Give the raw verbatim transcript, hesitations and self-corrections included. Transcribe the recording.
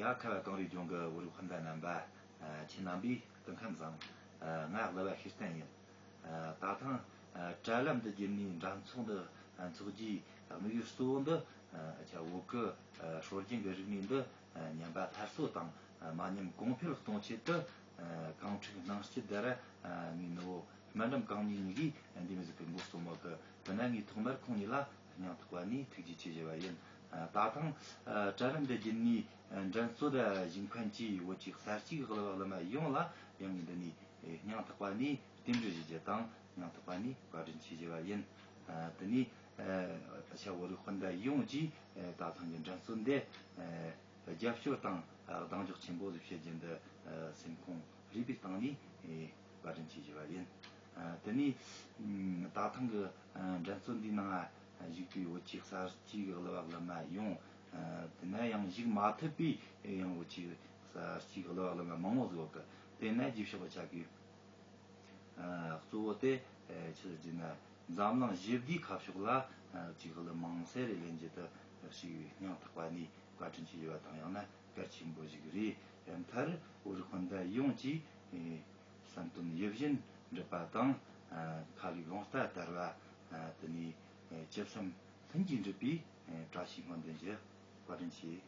ཡ། ཁ་བ་གངས་རིའི་ལྗོངས་ཀྱི་བོད་རིགས་སྤུན་ཟླ་རྣམ་པ། ཨ། ཁྱེད་རྣམ་པའི་སྐུ་ཁམས་བཟང་། ཨ། ང་གླུ་བ་ཤེས་བརྟན་ཡིན། ཨ། ད་ཐེངས། ཨ། དྲ་ལམ་འདི་བརྒྱུད་ནས་འགྲན་ཚོགས་འདི། ཨ། འཚོགས་རྒྱུའི་དམིགས་ཡུལ་གཙོ་བོ་འདི། ཨ། ཆ་བོད་ཀྱི། ཨ། སྲོལ་རྒྱུན་གྱི་རིག་གནས་འདི། ཨ། ཉམས་པ་སླར་གསོ་དང་། ཨ། མ་ཉམས་གོང་འཕེལ་གཏོང་ཆེད་དུ། ཨ། གངས་ཕྲུག་སྣང་སྐྱིད་དར། ཨ། ངའི་ནུ་བོ་སྨན་རམས་གང་ཉིད་གཉིས་ཀྱིས་འདི་མི་ཟིག་གི་མགོ་རྩོམ་པ་གི། དེ་ན་ངས་ཐོག་མར་ཁོང་གཉིས་ལ་སྙིང་ཐག་པ་ནས་ཐུགས་རྗེ་ཆེ་ཞུ་བ་ཡིན། ཨ། ད་ཐེངས། ཨ། དྲ་ལམ་འདི་བརྒྱུད་ནས། ཨ། འགྲན་རྩོད་ལ་ཞུགས་མཁན་གྱི་བོད་ཀྱི་གསར་སྐྱེས་གླུ་བ་གླུ་མ་ཡོངས་ལ་ཡང་ངས་འདི་ནས། ཨ། སྙིང་ཐག་པ་ནས་རྟེན་འབྲེལ་ཞུ་རྒྱུ་དང་། སྙིང་ཐག་པ་ནས་བཀའ་དྲིན་ཆེ་ཞུ་བ་ཡིན། ཨ། དེ་ནས། ཨ། ཆ་བོད་རིགས་སྤུན་ཟླ་ཡོངས་ཀྱིས། ཨ། ད་ཐེངས་ཀྱི་འགྲན་རྩོད་འདི། ཨ། རྒྱབ་སྐྱོར་དང་། ཨ། གདེང་འཇོག་ཆེན་པོ་ཞིག་བྱེད་རྒྱུ་འདི། ཨ། སེམས་ཁོང་རུས་པའི་གཏིང་ནས། ཨ། བཀའ་དྲིན་ཆེ་ཞུ་བ་ཡིན། ཨ། དེ་ནས། ཨ། ད་ཐེངས་ཀྱི། ཨ། འགྲན་རྩོད་འདིའི་ནང་། ཨ། ཞུགས་པའི་བོད་ཀྱི་གསར་སྐྱེས་ཀྱི་གླུ་བ་གླུ་མ་ཡོངས། ཨ། དེ་ན་ཡང་ཞུགས་མ་ཐུབ་པའི་ཡང་བོད་ཀྱི་གསར་སྐྱེས་ཀྱི་གླུ་བ་གླུ་མ་མང་བོ་ཟིག་ཡོད་གི། དེ་ན་རྗེས་ཕྱོགས་ཀྱི་ཆ་གི། ཨ། གཙོ་བོ་དེ། ཨ། ཆི་ཟེར་ན། འཛམ་གླིང་ཞི་བདེའི་ཁ་ཕྱོགས་ལ། ཨ། ཅིག་གླུ་མང་སེ་རེ་ལེན་རྒྱུ་དེ་ཞིག་སྙིང་ཐག་པ་ནས་བཀའ་དྲིན་ཆེ་ཞུ་བ་དང་། ཡང་ན་གལ་ཆེན་པོ་ཞིག་རེད། མཐར་བོད་རིགས་སྤུན་ཟླ་ཡོངས་ཀྱིས། ཨ། བསམ་དོན་ཡིད་བཞིན་འགྲུབ་པ་དང་། ཨ། ཁ་ལས་རླུང་རྟ་དར་བ། ཨ། དེ་ནས། ཨ། ཅི་བསམ་ལྷུན་གྱིས་འགྲུབ་པའི། ཨ། བཀྲ་ཤིས་སྨོན་འདུན་ཞུ། བཀའ་དྲིན་ཆེ།